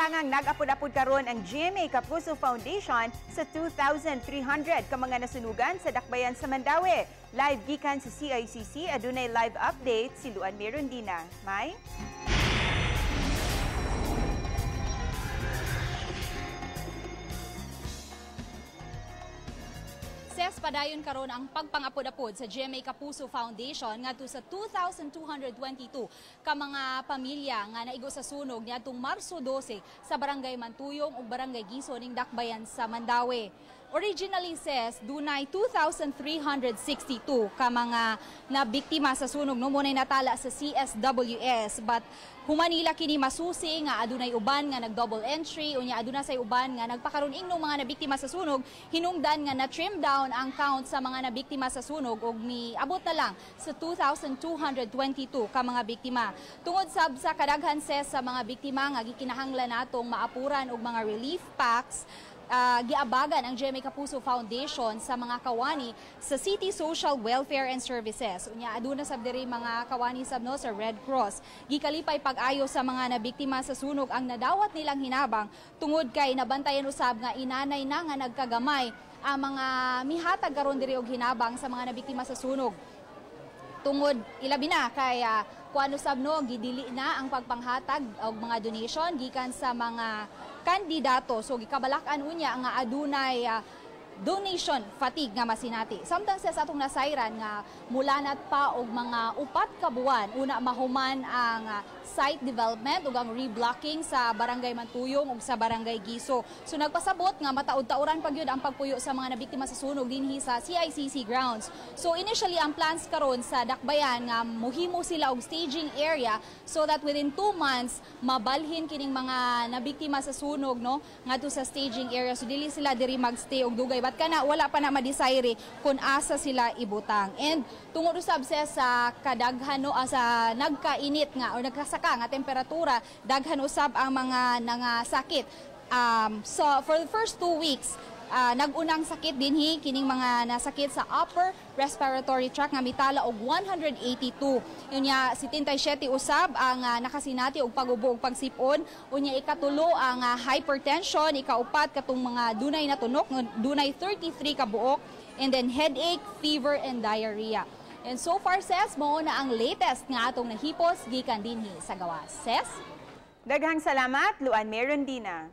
Samtangang nag-apod-apod karon ang GMA Kapuso Foundation sa 2,300 ka mga nasunugan sa Dakbayan sa Mandaue. Live gikan sa CICC, adunay live update si Luan Mirondina. May? Ses, padayon karon ang pagpangapod-apod sa GMA Kapuso Foundation ngadto sa 2,222 ka mga pamilya nga naigo sa sunog niadtong Marso 12 sa Barangay Mantuyong ug Barangay Giso ning Dakbayan sa Mandaue. Originally, says, dunay 2,362 ka mga nabiktima sa sunog, no, munay natala sa CSWS, but humanila kini masusi nga adunay uban nga nag-double entry, unya aduna say uban nga nagpakaron ingno mga nabiktima sa sunog, hinungdan nga na-trim down ang count sa mga nabiktima sa sunog ug miabot na lang sa 2,222 ka mga biktima. Tungod sab sa kadaghan, ses, sa mga biktima nga gikinahanglan natong maapuran og mga relief packs, giabagan ang GMA Kapuso Foundation sa mga kawani sa City Social Welfare and Services. Unya aduna sab diri mga kawani sab, no, sa Red Cross. Gikalipay pag-ayo sa mga nabiktima sa sunog ang nadawat nilang hinabang tungod kay nabantayan usab nga inanay na nga nagkagamay ang mga mihatag karon diri og hinabang sa mga nabiktima sa sunog. Tungod ilabi na kay kuano sab, no, gidili na ang pagpanghatag og mga donation gikan sa mga kandidato. So gikabalak-an unya nga adunay donation fatigue nga masinati. Samtang sa atong nasayran nga mulanat pa og mga 4 ka buwan una mahuman ang site development ug ang reblocking sa Barangay Mantuyong ug sa Barangay Giso. So nagpasabot nga mataud-tauran pa gyud ang pagpuyo sa mga nabiktima sa sunog dinhi sa CICC grounds. So initially ang plans karon sa Dakbayan nga muhimo sila og staging area so that within 2 months mabalhin kining mga nabiktima sa sunog, no, ngadto sa staging area. So dili sila diri magstay og dugay, but kana wala pa na madesire kung asa sila ibutang. And tungod usab sa kadaghan, no, sa nagkainit nga or nagkasaka nga temperatura, daghan usab ang mga nangasakit. So for the first 2 weeks, nag-unang sakit dinhi kining mga nasakit sa upper respiratory tract nga mitala og 182. Unya 77 usab ang nakasinati og pagubo ug pagsipon. Unya ikatulo ang hypertension, ikaupat katong mga dunay na tunok, dunay 33 ka buok, and then headache, fever and diarrhea. And so far, ses, mao na ang latest nga atong nahipos gikan dinhi sa gawas. Ses? Daghang salamat, Luan Merondina.